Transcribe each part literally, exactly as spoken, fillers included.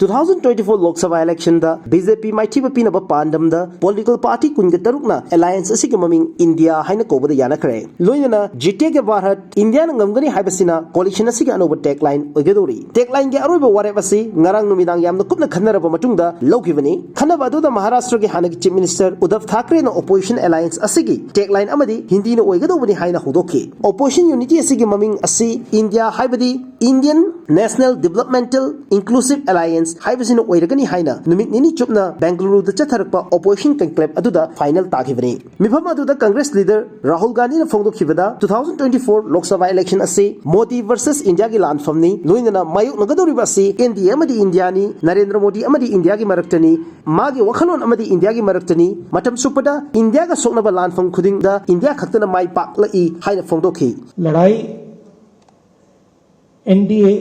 Two thousand twenty four Lok Sabha ꯏꯂꯦꯛꯁꯟꯗ B J ꯄꯤ ꯃꯥꯏꯊꯤꯕ ꯄꯤꯅꯕ ꯄꯥꯟꯗꯝꯗ political party ꯀꯨꯟꯒ ꯇꯔꯨꯛꯅ ꯑꯦꯂꯥꯌꯟꯁ ꯑꯁꯤꯒꯤ ꯃꯃꯤꯡ ꯏꯟꯗꯤꯌꯥ ꯍꯥꯏꯅ ꯀꯧꯕꯗ ꯌꯥꯅꯈ꯭ꯔꯦ꯫ ꯂꯣꯏꯅꯅ ꯖꯤꯇꯦꯒ ꯚꯥꯔꯠ, ꯏꯟꯗꯤꯌꯥꯅ ꯉꯝꯒꯅꯤ ꯍꯥꯏꯕꯁꯤꯅ ꯀꯣꯂꯤꯁꯟ ꯑꯁꯤꯒꯤ ꯑꯅꯧꯕ ꯇꯦꯒ ꯂꯥꯏꯟ ꯑꯣꯏꯒꯗꯧꯔꯤ꯫ ꯇꯦꯒ ꯂꯥꯏꯟꯒꯤ ꯑꯔꯣꯏꯕ ꯋꯥꯔꯦꯞ ꯑꯁꯤ ꯉꯔꯥꯡ ꯅꯨꯃꯤꯗꯥꯡ ꯌꯥꯝꯅ ꯀꯨꯞꯅ ꯈꯟꯅꯔꯕ ꯃꯇꯨꯡꯗ ꯂꯧꯈꯤꯕꯅꯤ꯫ ꯈꯟꯅꯕ ꯑꯗꯨꯗ ꯃꯍꯥꯔꯥꯁꯇ꯭ꯔꯒꯤ ꯍꯥꯟꯅꯒꯤ ꯆꯤꯐ ꯃꯤꯅꯤꯁꯇꯔ ꯎꯗꯕ ꯊꯥꯀ꯭ꯔꯦꯅ ꯑꯣꯄꯣꯖꯤꯁꯟ ꯑꯦꯂꯥꯌꯟꯁ ꯑꯁꯤꯒꯤ ꯇꯦꯒ ꯂꯥꯏꯟ ꯑꯃꯗꯤ ꯍꯤꯟꯗꯤꯅ ꯑꯣꯏꯒꯗꯧꯕꯅꯤ ꯍꯥꯏꯅ ꯍꯧꯗꯣꯛꯈꯤ꯫ ꯑꯣꯄꯣꯖꯤꯁꯟ ꯌꯨꯅꯤꯇꯤ ꯑꯁꯤꯒꯤ ꯃꯃꯤꯡ ꯑꯁꯤ ꯏꯟꯗꯤꯌꯥ ꯍꯥꯏꯕꯗꯤ Indian National Developmental Inclusive Alliance ꯍꯥꯏꯕꯁꯤꯅ ꯑꯣꯏꯔꯒꯅꯤ ꯍꯥꯏꯅ ꯅꯨꯃꯤꯠ ꯅꯤꯅꯤ ꯆꯨꯞꯅ ꯕꯦꯡꯒꯂꯨꯔꯨꯗ ꯆꯠꯊꯔꯛꯄ ꯑꯣꯄꯣꯖꯤꯁꯟ ꯀꯟꯀ꯭ꯂꯦꯕ ꯑꯗꯨꯗ ꯐꯥꯏꯅꯦꯜ ꯇꯥꯈꯤꯕꯅꯤ꯫ ꯃꯤꯐꯝ ꯑꯗꯨꯗ ꯀꯪꯒ꯭ꯔꯦꯁ ꯂꯤꯗꯔ ꯔꯥꯍꯨꯜ ꯒꯥꯟꯙꯤꯅ ꯐꯣꯡꯗꯣꯛꯈꯤꯕꯗ, two thousand twenty four Lok Sabha election ꯑꯁꯤ ꯃꯣꯗꯤ ꯚꯔꯁꯦꯁ ꯏꯟꯗꯤꯌꯥꯒꯤ ꯂꯥꯟꯐꯝꯅꯤ꯫ ꯂꯣꯏꯅꯅ ꯃꯥꯌꯣꯛꯅꯒꯗꯧꯔꯤꯕ ꯑꯁꯤ ꯑꯦꯟ ꯗꯤ ꯑꯦ ꯑꯃꯗꯤ ꯏꯟꯗꯤꯌꯥꯅꯤ, ꯅꯔꯦꯟꯗ꯭ꯔ ꯃꯣꯗꯤ ꯑꯃꯗꯤ ꯏꯟꯗꯤꯌꯥꯒꯤ ꯃꯔꯛꯇꯅꯤ, ꯃꯥꯒꯤ ꯋꯥꯈꯜꯂꯣꯟ ꯑꯃꯗꯤ ꯏꯟꯗꯤꯌꯥꯒꯤ ꯃꯔꯛꯇꯅꯤ꯫ ꯃꯇꯝ ꯆꯨꯞꯄꯗ ꯏꯟꯗꯤꯌꯥꯒ ꯁꯣꯛꯅꯕ ꯂꯥꯟꯐꯝ ꯈꯨꯗꯤꯡꯗ ꯏꯟꯗꯤꯌꯥ ꯈꯛꯇꯅ ꯃꯥꯏ ꯄꯥꯛꯂꯛꯏ ꯍꯥꯏꯅ ꯐꯣꯡꯗꯣꯛꯈꯤ꯫ लड़ाई एन डी ए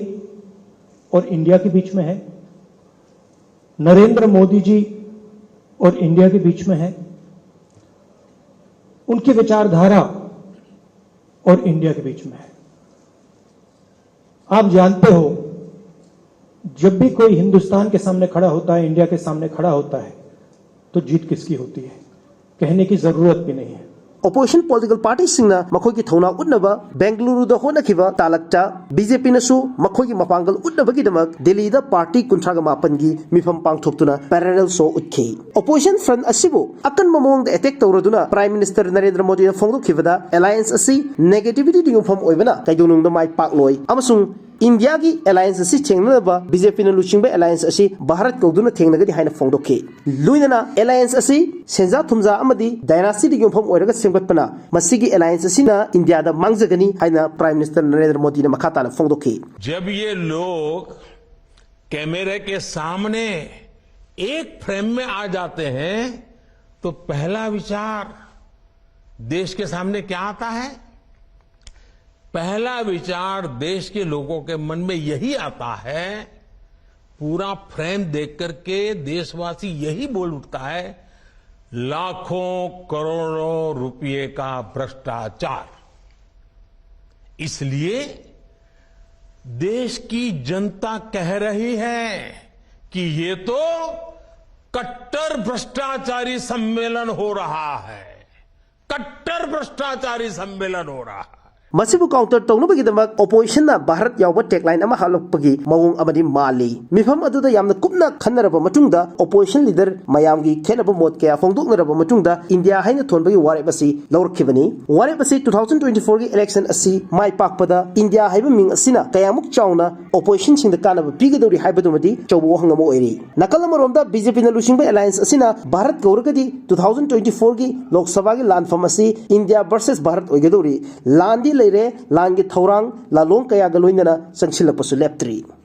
और इंडिया के बीच में है, नरेंद्र मोदी जी और इंडिया के बीच में है, उनकी विचारधारा और इंडिया के बीच में है। आप जानते हो, जब भी कोई हिंदुस्तान के सामने खड़ा होता है, इंडिया के सामने खड़ा होता है, तो जीत किसकी होती है? कहने की जरूरत भी नहीं है। ꯑꯣꯄꯣꯖꯤꯁꯟ ꯄꯣꯂꯤꯇꯤꯀꯦꯜ ꯄꯥꯔꯇꯤꯁꯤꯡꯅ ꯃꯈꯣꯏꯒꯤ ꯊꯧꯅꯥ ꯎꯠꯅꯕ ꯕꯦꯡꯒꯂꯨꯔꯨꯗ ꯍꯣꯠꯅꯈꯤꯕ ꯇꯥꯂꯛꯇ, ꯕꯤ ꯖꯦ ꯄꯤꯅꯁꯨ ꯃꯈꯣꯏꯒꯤ ꯃꯄꯥꯡꯒꯜ ꯎꯠꯅꯕꯒꯤꯗꯃꯛ ꯗꯤꯜꯂꯤꯗ ꯄꯥꯔꯇꯤ ꯀꯨꯟꯊ꯭ꯔꯥꯒ ꯃꯥꯄꯟꯒꯤ ꯃꯤꯐꯝ ꯄꯥꯡꯊꯣꯛꯇꯨꯅ ꯄꯦꯔꯦꯂꯦꯜ ꯁꯣ ꯎꯠꯈꯤ꯫ ꯑꯣꯄꯣꯖꯤꯁꯟ ꯐ꯭ꯔꯟꯠ ꯑꯁꯤꯕꯨ ꯑꯀꯟꯕ ꯃꯑꯣꯡꯗ ꯑꯦꯇꯦꯛ ꯇꯧꯔꯗꯨꯅ ꯄ꯭ꯔꯥꯏꯝ ꯃꯤꯅꯤꯁꯇꯔ ꯅꯔꯦꯟꯗ꯭ꯔ ꯃꯣꯗꯤꯅ ꯐꯣꯡꯗꯣꯛꯈꯤꯕꯗ, ꯑꯦꯂꯥꯌꯟꯁ ꯑꯁꯤ ꯅꯦꯒꯦꯇꯤꯚꯤꯇꯤꯗ ꯌꯨꯝꯐꯝ ꯑꯣꯏꯕꯅ ꯀꯩꯗꯧꯅꯨꯡꯗ ꯃꯥꯏ ꯄꯥꯛꯂꯣꯏ ꯑꯃꯁꯨꯡ ꯏꯟꯗꯤꯌꯥꯒꯤ ꯑꯦꯂꯥꯌꯟꯁ ꯑꯁꯤ ꯊꯦꯡꯅꯅꯕ ꯕꯤ ꯖꯦ ꯄꯤꯅ ꯂꯨꯆꯤꯡꯕ ꯑꯦꯂꯥꯌꯟꯁ ꯑꯁꯤ ꯚꯥꯔꯠ ꯀꯧꯗꯨꯅ ꯊꯦꯡꯅꯒꯅꯤ ꯍꯥꯏꯅ ꯐꯣꯡꯗꯣꯛꯈꯤ꯫ ꯂꯣꯏꯅꯅ ꯑꯦꯂꯥꯌꯟꯁ ꯑꯁꯤ ꯁꯦꯟꯖꯥ ꯊꯨꯝꯖꯥ ꯑꯃꯗꯤ ꯗꯥꯏꯅꯥꯁꯇꯤꯗ ꯌꯨꯝꯐꯝ ꯑꯣꯏꯔꯒ ꯁꯦꯝꯒꯠꯄꯅ ꯃꯁꯤꯒꯤ ꯑꯦꯂꯥꯌꯟꯁ ꯑꯁꯤꯅ ꯏꯟꯗꯤꯌꯥꯗ ꯃꯥꯡꯖꯒꯅꯤ ꯍꯥꯏꯅ ꯄ꯭ꯔꯥꯏꯝ ꯃꯤꯅꯤꯁꯇꯔ ꯅꯔꯦꯟꯗ꯭ꯔ ꯃꯣꯗꯤꯅ ꯃꯈꯥ ꯇꯥꯅ ꯐꯣꯡꯗꯣꯛꯈꯤ꯫ जब ये लोग कैमरे के सामने एक फ्रेम में आ जाते हैं तो पहला विचार देश के सामने क्या आता है? पहला विचार देश के लोगों के मन में यही आता है, पूरा फ्रेम देख करके देशवासी यही बोल उठता है, लाखों करोड़ों रुपए का भ्रष्टाचार। इसलिए देश की जनता कह रही है, कि ये तो कट्टर भ्रष्टाचारी सम्मेलन हो रहा है, कट्टर भ्रष्टाचारी सम्मेलन हो रहा है। ꯃꯁꯤꯕꯨ ꯀꯥꯎꯟꯇꯔ ꯇꯧꯅꯕꯒꯤꯗꯃꯛ ꯑꯣꯄꯣꯖꯤꯁꯟꯅ ꯚꯥꯔꯠ ꯌꯥꯎꯕ ꯇꯦꯒꯂꯥꯏꯟ ꯑꯃ ꯍꯥꯞꯂꯛꯄꯒꯤ ꯃꯑꯣꯡ ꯑꯃꯗꯤ ꯃꯥꯜꯂꯤ꯫ ꯃꯤꯐꯝ ꯑꯗꯨꯗ ꯌꯥꯝꯅ ꯀꯨꯞꯅ ꯈꯟꯅꯔꯕ ꯃꯇꯨꯡꯗ, ꯑꯣꯄꯣꯖꯤꯁꯟ ꯂꯤꯗꯔ ꯃꯌꯥꯝꯒꯤ ꯈꯦꯠꯅꯕ ꯃꯣꯠ ꯀꯌꯥ ꯐꯣꯡꯗꯣꯛꯅꯔꯕ ꯃꯇꯨꯡꯗ, ꯏꯟꯗꯤꯌꯥ ꯍꯥꯏꯅ ꯊꯣꯟꯕꯒꯤ ꯋꯥꯔꯦꯞ ꯑꯁꯤ ꯂꯧꯔꯛꯈꯤꯕꯅꯤ꯫ ꯋꯥꯔꯦꯞ ꯑꯁꯤ ꯇꯨ ꯊꯥꯎꯖꯟ ꯇ꯭ꯋꯦꯟꯇꯤ ꯐꯣꯔꯒꯤ ꯏꯂꯦꯛꯁꯟ ꯑꯁꯤ ꯃꯥꯏ ꯄꯥꯛꯄꯗ ꯏꯟꯗꯤꯌꯥ ꯍꯥꯏꯕ ꯃꯤꯡ ꯑꯁꯤꯅ ꯀꯌꯥꯃꯨꯛ ꯆꯥꯎꯅ ꯑꯣꯄꯣꯖꯤꯁꯟꯁꯤꯡꯗ ꯀꯥꯟꯅꯕ ꯄꯤꯒꯗꯧꯔꯤ ꯍꯥꯏꯕꯗꯨꯃꯗꯤ ꯑꯆꯧꯕ ꯋꯥꯍꯪ ꯑꯃ ꯑꯣꯏꯔꯤ꯫ ꯅꯥꯀꯜ ꯑꯃꯔꯣꯝꯗ, ꯕꯤ ꯖꯦ ꯄꯤꯅ ꯂꯨꯆꯤꯡꯕ ꯑꯦꯂꯥꯌꯟꯁ ꯑꯁꯤꯅ ꯚꯥꯔꯠ ꯀꯧꯔꯒꯗꯤ ꯇꯨ ꯊꯥꯎꯖꯟ ꯇ꯭ꯋꯦꯟꯇꯤ ꯐꯣꯔꯒꯤ ꯂꯣꯛ ꯁꯚꯥꯒꯤ ꯂꯥꯟꯐꯝ ꯑꯁꯤ ꯏꯟꯗꯤꯌꯥ ꯚꯔꯁꯦꯁ ꯚꯥꯔꯠ ꯑꯣꯏꯒꯗꯧꯔꯤ꯫ ꯂꯥꯟꯗꯤ ꯂꯩꯔꯦ, ꯂꯥꯟꯒꯤ ꯊꯧꯔꯥꯡ ꯂꯥꯂꯣꯡ ꯀꯌꯥꯒ ꯂꯣꯏꯅꯅ ꯆꯪꯁꯤꯜꯂꯛꯄꯁꯨ ꯂꯦꯞꯇ꯭ꯔꯤ꯫